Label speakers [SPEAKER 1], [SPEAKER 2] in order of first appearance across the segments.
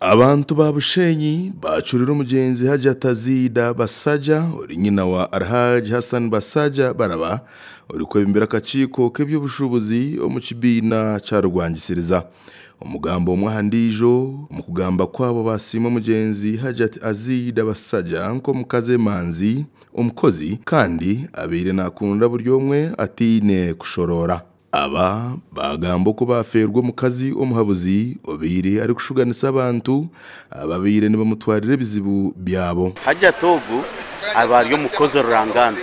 [SPEAKER 1] Abantu ba Bushenyi bacurira omugyenzi Hajat Aziida Basaja ori nyina wa Alhaj Hassan Basaja Baraba orikwebembera akakiiko k'eby'obushuubuzi omu kibiina kya Rwangisiriza. Omugambo omwe aha ndiijo omu kugamba kwabo basiima omugyenzi Hajat Aziida Basaja nk'omukazi emanzi, omukozi kandi abaire nakunda buri omwe ataine kushoroora. Aba baagamba oku baafeerwa omukazi omuhabuzi obaire arikushuganisa abantu ababaire nibamutwarira ebizibu byabo.
[SPEAKER 2] Hajjat ogu aba ari omukozi rurangaanwa.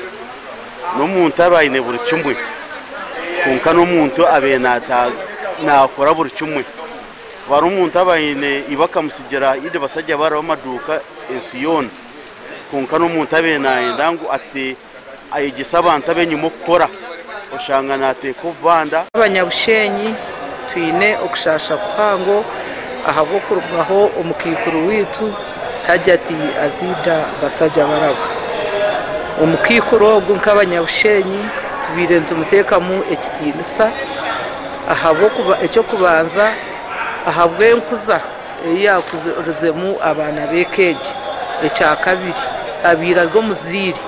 [SPEAKER 2] N'omuntu aba aine buri kimwe kwonka n'omuntu abaire naakora buri kimwe. Aba ari omuntu aba aine iba akamutsigira idi basajja baraba amaduuka ensi yoona. Kwonka n'omuntu abaire naayenda ngu ayegyese abantu ab'enyima okukora, oshanga naateeka obubanda.
[SPEAKER 3] Abanyabushenyi twine okushasha kuhango ahabw'okurugaho omukaikuru waitu Hajati Aziida Basaja Baraba. Omukaikuru ogu nk'abanyabushenyi tubaire nitumuteekamu ekitiinisa ahabw'okuba eky'okubanza ahabw'enkuza ei yaakurizemu abaana b'eka egi. Ekyakabiri abaire ari omuzaire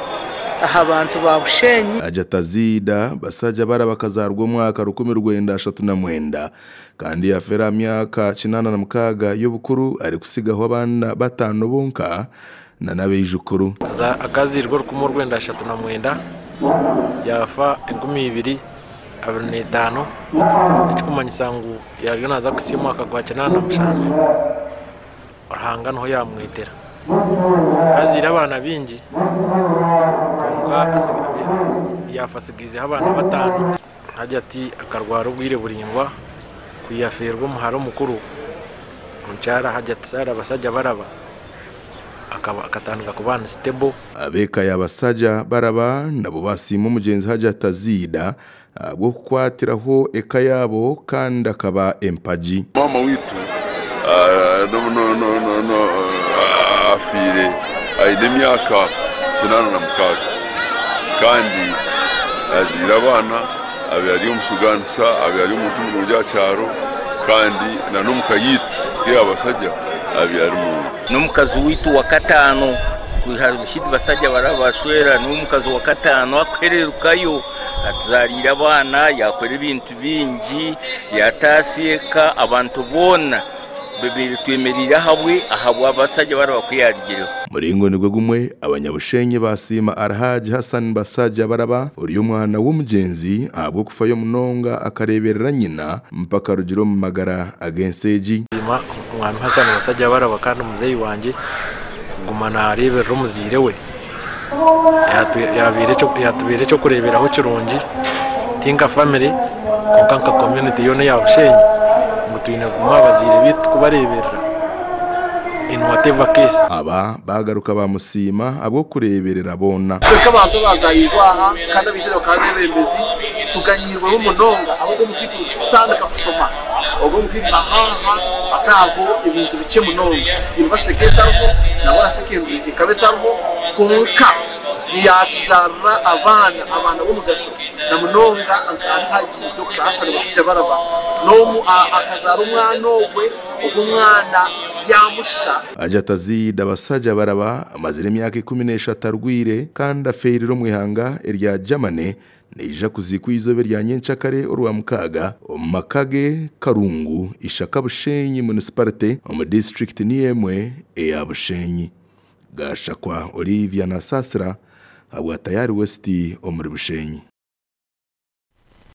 [SPEAKER 3] aha bantu ba Bushenyi.
[SPEAKER 1] Hajat Aziida Basaja Baraba akazaarwa omwaka 1939 kandi yaafeera aha myaka 86 y'obukuru arikutsigaho abaana bataano bonka n'abaijukuru.
[SPEAKER 4] Akazairwe 1939 yaafa 2025, ekikumanyisa ngu yariyo naaza kuhitsya omwaka gwa 87, Ruhanga niho yaamwetera. Akazaire abaana baingi kwonka yaafa atsigaizeho abaana bataano. Hajati akarwara obwire buraingwa ku yaafeerwa omuhara omukuru, omukyara Hajati Sarah Basaja Baraba akatandika kuba unstable.
[SPEAKER 1] Ab'eka ya Basaja Baraba nabo basiima omugyenzi Hajat Aziida ahabw'okukwatiraho eka yaabo kandi akaba empagi.
[SPEAKER 5] Maama waitu afiire aine emyaka 86 kandi azaire abaana, abaire ari omusuganisa, abaire ari omuntu murungi aha kyaro kandi n'omuka yaitu nk'ey'abasajja abaire ari murungi.
[SPEAKER 6] N'omukazi waitu wa kataano kwiha Rashid Basajja Baraba bashwera, n'omukazi wa kataano akuhererukayo atuzariire abaana, yaakora ebintu bingi, yataasya eka, abantu boona babaire twemereire ahabwe ahabwa Basajja Baraba ku yaarugireho.
[SPEAKER 1] Muringo nigwo gumwe, abanyabushenyi basiima Alhaji Hassan Basajja Baraba ori omwana w'omugyenzi ahabw'okufayo munonga akareeberera nyina mpaka arugire omu magara ag'ensi egi.
[SPEAKER 4] Nsiima omwami Hassan Basajja Baraba kandi muzeeyi wangye kuguma naareeberera omuzaire we. Yatubeire ekyokureeberaho kirungi ti nka famire kwonka nka community yoona eya Bushenyi ngu twine kuguma aha bazaire baitu tukubareeberera in whatever case.
[SPEAKER 1] Aba baagaruka baamusiima ahabw'okureeberera boona.
[SPEAKER 7] Itwe nk'abantu abaazaariirwe aha kandi abaizire bakaba abeebembezi, tuganyirwemu munonga ahabw'okuba omu kwikuru tikutandika kushoma. Obwo omu kwikuru aha hakaba hariho ebintu bikye munonga. Yunivasite ekaba etariho, nangwa na sekendure ekaba etariho, kwonka yaatuzaarira abaana, abaana b'omugasho na munonga nka Alhaji Dokita Hassan Basijja Baraba n'omu akazaara omwana ogwe, ogwo omwana byamusha.
[SPEAKER 1] Hajat Aziida Basajja Baraba amazire emyaka 13 arwaire kandi afeirire omu ihanga erya Germany. Naija kuziikwa eizooba erya nyencakare Orwamukaaga omu maka ge Karungu, Ishaka Bushenyi Munisiparite omu disiturikiti niyo emwe eya Bushenyi. Gashakwa Olivia Nasasira ahabwa Tayari West omuri Bushenyi.